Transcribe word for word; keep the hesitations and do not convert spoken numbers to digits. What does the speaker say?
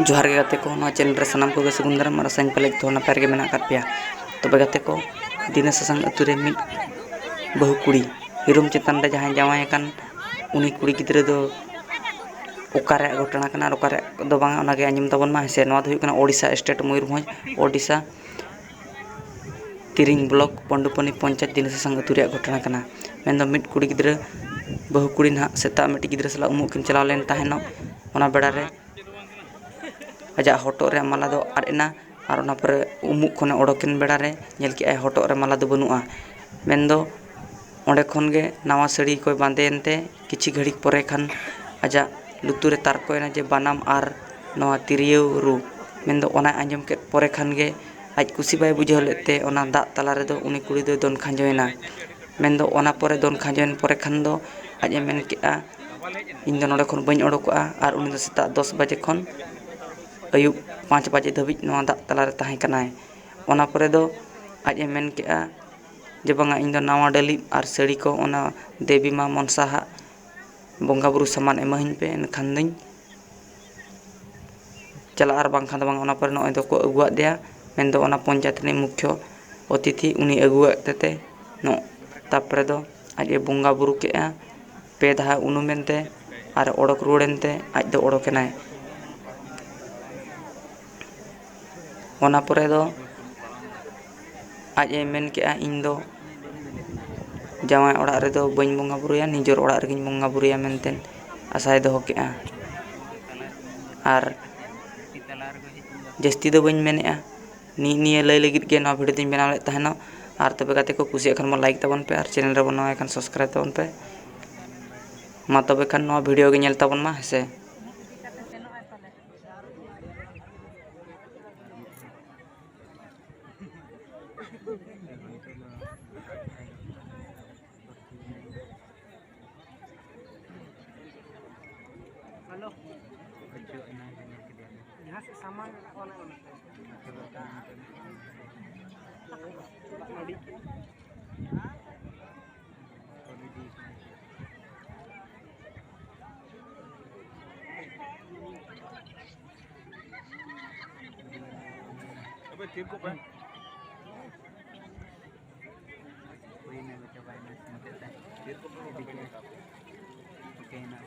ᱡᱚᱦᱟᱨ ᱜᱮ ᱜᱟᱛᱮ ᱠᱚ, ᱱᱚᱣᱟ ᱪᱮᱱᱮᱞ ᱨᱮ ᱥᱟᱱᱟᱢ ᱠᱚᱜᱮ ᱥᱟᱹᱜᱩᱱ ᱫᱟᱨᱟᱢ ᱟᱨ ᱟᱥᱟᱧ ᱯᱟᱞᱮ ᱡᱚᱛᱚ ᱱᱟᱯᱟᱭ ᱨᱮᱜᱮ ᱢᱮᱱᱟᱜ ᱟᱠᱟᱫ ᱯᱮᱭᱟ᱾ ᱛᱚᱵᱮ ᱜᱟᱛᱮ ᱠᱚ, ᱫᱤᱱᱟᱹ ᱥᱟᱥᱟᱝ ᱟᱹᱛᱩ ᱨᱮ ᱢᱤᱫ ᱵᱟᱹᱦᱩ ᱠᱩᱲᱤ ᱦᱤᱨᱳᱢ ᱪᱮᱛᱟᱱ ᱨᱮ ᱡᱟᱦᱟᱸᱭ ᱡᱟᱶᱟᱭ ᱟᱠᱟᱱ, ᱩᱱᱤ ᱠᱩᱲᱤ ᱜᱤᱫᱽᱨᱟᱹ ᱫᱚ ᱚᱠᱟ ᱨᱮᱭᱟᱜ ᱜᱷᱚᱴᱚᱱᱟ ᱠᱟᱱᱟ ᱟᱨ ᱚᱠᱟ ᱨᱮᱭᱟᱜ ᱫᱚ ᱵᱟᱝᱟ, ᱚᱱᱟᱜᱮ ᱟᱸᱡᱚᱢ ᱛᱟᱵᱚᱱ ᱢᱟ, ᱦᱮᱸ ᱥᱮ? ᱱᱚᱣᱟ ᱫᱚ ᱦᱩᱭᱩᱜ ᱠᱟᱱᱟ ᱳᱰᱤᱥᱟ ᱥᱴᱮᱴ, ᱢᱚᱭᱩᱨᱵᱷᱚᱸᱡᱽ, ᱳᱰᱤᱥᱟ ᱛᱤᱨᱤᱝ ᱵᱞᱚᱠ ᱯᱚᱱᱰᱩᱯᱟᱱᱤ ᱯᱚᱧᱪᱟᱭᱮᱛ ᱫᱤᱱᱟᱹ ᱥᱟᱥᱟᱝ ᱟᱹᱛᱩ ᱨᱮᱭᱟᱜ ᱜᱷᱚᱴᱚᱱᱟ ᱠᱟᱱᱟ᱾ ᱢᱮᱱᱫᱚ ᱢᱤᱫ ᱠᱩᱲᱤ ᱜᱤᱫᱽᱨᱟᱹ, ᱵᱟᱹᱦᱩ ᱠᱩᱲᱤ ᱱᱟᱦᱟᱜ ᱥᱮᱛᱟᱜ ᱢᱤᱫᱴᱤᱡ ᱜᱤᱫᱽᱨᱟᱹ ᱥᱟᱞᱟᱜ ᱩᱢᱩᱜ ᱠᱤᱱ ᱪᱟᱞᱟᱣ ᱞᱮᱱ ᱛᱟᱦᱮᱱᱚᱜ᱾ ᱚᱱᱟ ᱵᱮᱲᱟ ᱨᱮ ᱟᱡᱟᱜ ᱦᱚᱴᱚᱜ ᱨᱮᱭᱟᱜ ᱢᱟᱞᱟ ᱫᱚ ᱟᱫ ᱮᱱᱟ ᱟᱨ ᱚᱱᱟ ᱯᱚᱨᱮ ᱩᱢᱩᱜ ᱠᱷᱚᱱᱮ ᱚᱰᱚᱠᱮᱱ ᱵᱮᱲᱟ ᱨᱮ ᱧᱮᱞ ᱠᱮᱜᱼᱟᱭ ᱦᱚᱴᱚᱜ ᱨᱮ ᱢᱟᱞᱟ ᱫᱚ ᱵᱟᱹᱱᱩᱜᱼᱟ᱾ ᱢᱮᱱᱫᱚ ᱚᱸᱰᱮ ᱠᱷᱚᱱ ᱜᱮ ᱱᱟᱣᱟ ᱥᱟᱹᱲᱤ ᱠᱚᱭ ᱵᱟᱸᱫᱮᱭᱮᱱ ᱛᱮ ᱠᱤᱪᱷᱤ ᱜᱷᱟᱹᱲᱤᱡ ᱯᱚᱨᱮ ᱠᱷᱟᱱ ᱟᱡᱟᱜ ᱞᱩᱛᱩᱨ ᱨᱮ ᱛᱟᱨᱠᱚᱭᱮᱱᱟ ᱡᱮ ᱵᱟᱱᱟᱢ ᱟᱨ ᱱᱚᱣᱟ ᱛᱤᱨᱭᱳ ᱨᱩ᱾ ᱢᱮᱱᱫᱚ ᱚᱱᱟᱭ ᱟᱸᱡᱚᱢ ᱠᱮᱫ ᱯᱚᱨᱮ ᱠᱷᱟᱱ ᱜᱮ ᱟᱡ ᱠᱩᱥᱤ ᱵᱟᱭ ᱵᱩᱡᱷᱟᱹᱣ ᱞᱮᱫ ᱛᱮ ᱚᱱᱟ ᱫᱟᱜ ᱛᱟᱞᱟ ᱨᱮᱫᱚ ᱩᱱᱤ ᱠᱩᱲᱤ ᱫᱚᱭ ᱫᱚᱱ ᱠᱷᱟᱸᱡᱚᱭᱮᱱᱟ᱾ ᱢᱮᱱᱫᱚ ᱚᱱᱟ ᱯᱚᱨᱮ ᱫᱚᱱ ᱠᱷᱟᱸᱡᱚᱭᱮᱱ ᱯᱚᱨᱮ ᱠᱷᱟᱱ ᱫᱚ ᱟᱡ ᱮ ᱢᱮᱱ ᱠᱮᱫᱼᱟ, "ᱤᱧ ᱫᱚ ᱱᱚᱰᱮ ᱠᱷᱚᱱ ᱵᱟᱹᱧ ᱚᱰᱚᱠᱚᱜᱼᱟ ᱟᱨ ᱩᱱᱤ ᱫᱚ ᱥᱮᱛᱟᱜ ᱫᱚᱥ ᱵᱟᱡᱮ ᱠᱷᱚᱱ ᱟᱹᱭᱩᱵ ᱯᱟᱸᱪ ᱵᱟᱡᱮ ᱫᱷᱟᱹᱵᱤᱡ ᱱᱚᱣᱟ ᱫᱟᱜ ᱛᱟᱞᱟᱨᱮ ᱛᱟᱦᱮᱸ ᱠᱟᱱᱟᱭ᱾" ᱚᱱᱟ ᱯᱚᱨᱮ ᱫᱚ ᱟᱡ ᱮ ᱢᱮᱱ ᱠᱮᱫᱼᱟ ᱡᱮ, "ᱵᱟᱝᱟ, ᱤᱧ ᱫᱚ ᱱᱟᱣᱟ ᱰᱟᱹᱞᱤᱡ ᱟᱨ ᱥᱟᱹᱲᱤ ᱠᱚ ᱚᱱᱟ ᱫᱮᱵᱤ ᱢᱟ ᱢᱚᱱᱥᱟ ᱦᱟᱜ ᱵᱚᱸᱜᱟ ᱵᱩᱨᱩ ᱥᱟᱢᱟᱱ ᱮᱢᱟᱹᱧ ᱯᱮ, ᱮᱱᱠᱷᱟᱱ ᱫᱚᱧ ᱪᱟᱞᱟᱜᱼᱟ, ᱟᱨ ᱵᱟᱝᱠᱷᱟᱱ ᱫᱚ ᱵᱟᱝ᱾" ᱚᱱᱟ ᱯᱚᱨᱮ ᱱᱚᱜᱼᱚᱭ ᱫᱚᱠᱚ ᱟᱹᱜᱩᱣᱟᱫ ᱫᱮᱭᱟ, ᱢᱮᱱᱫᱚ ᱚᱱᱟ ᱯᱚᱧᱪᱟᱭᱮᱛ ᱨᱤᱱᱤᱡ ᱢᱩᱠᱷᱭᱚ ᱚᱛᱤᱛᱷᱤ ᱩᱱᱤ ᱟᱹᱜᱩᱣᱟᱫ ᱛᱮ ᱛᱮ ᱱᱚᱜ ᱛᱟᱨᱯᱚᱨᱮ ᱫᱚ ᱟᱡ ᱮ ᱵᱚᱸᱜᱟ ᱵᱩᱨᱩ ᱠᱮᱫᱼᱟ᱾ ᱯᱮ ᱫᱷᱟᱣ ᱩᱱᱩᱢᱮᱱ ᱛᱮ ᱟᱨ ᱚᱰᱚᱠ ᱨᱩᱣᱟᱹᱲᱮᱱ ᱛᱮ ᱟᱡ ᱫᱚ ᱚᱰᱚᱠᱮᱱᱟᱭ᱾ ᱚᱱᱟ ᱯᱚᱨᱮ ᱫᱚ ᱟᱡ ᱮ ᱢᱮᱱ ᱠᱮᱫᱼᱟ, "ᱤᱧ ᱫᱚ ᱡᱟᱶᱟᱭ ᱚᱲᱟᱜ ᱨᱮᱫᱚ ᱵᱟᱹᱧ ᱵᱚᱸᱜᱟ ᱵᱩᱨᱩᱭᱟ, ᱱᱤᱡᱮᱨ ᱚᱲᱟᱜ ᱨᱮᱜᱮᱧ ᱵᱚᱸᱜᱟ ᱵᱩᱨᱩᱭᱟ" ᱢᱮᱱᱛᱮ ᱟᱥᱟᱭ ᱫᱚᱦᱚ ᱠᱮᱫᱼᱟ᱾ ᱟᱨ ᱡᱟᱹᱥᱛᱤ ᱫᱚ ᱵᱟᱹᱧ ᱢᱮᱱᱮᱫᱼᱟ, ᱱᱤ-, ᱱᱤᱭᱟᱹ ᱞᱟᱹᱭ ᱞᱟᱹᱜᱤᱫ ᱜᱮ ᱱᱚᱣᱟ ᱵᱷᱤᱰᱤᱭᱳ ᱫᱚᱧ ᱵᱮᱱᱟᱣ ᱞᱮᱫ ᱛᱟᱦᱮᱱᱚᱜ᱾ ᱟᱨ ᱛᱚᱵᱮ ᱜᱟᱛᱮ ᱠᱚ, ᱠᱩᱥᱤᱭᱟᱜ ᱠᱷᱟᱱ ᱵᱚᱱ ᱞᱟᱭᱤᱠ ᱛᱟᱵᱚᱱ ᱯᱮ ᱟᱨ ᱪᱮᱱᱮᱞ ᱨᱮᱵᱚᱱ ᱱᱟᱣᱟ ᱠᱷᱟᱱ ᱥᱟᱵᱥᱠᱨᱟᱭᱤᱵ ᱛᱟᱵᱚᱱ ᱯᱮ᱾ ᱢᱟ ᱛᱚᱵᱮ ᱠᱷᱟᱱ ᱱᱚᱣᱟ ᱵᱷᱤᱰᱤᱭᱳ ᱜᱮ ᱧᱮᱞ ᱛᱟᱵᱚᱱ ᱢᱟ, ᱦᱮᱸ ᱥᱮ᱾ हेलो। यहाँ से सामान वाला वाला है। ᱛᱷᱤᱨ ᱠᱚᱜ ᱯᱮ᱾ ᱦᱩᱭᱱᱟ ᱜᱚ, ᱪᱟᱵᱟᱭᱱᱟ ᱥᱤᱱ ᱛᱮ᱾ ᱴᱷᱤᱠᱟᱹᱭᱱᱟ᱾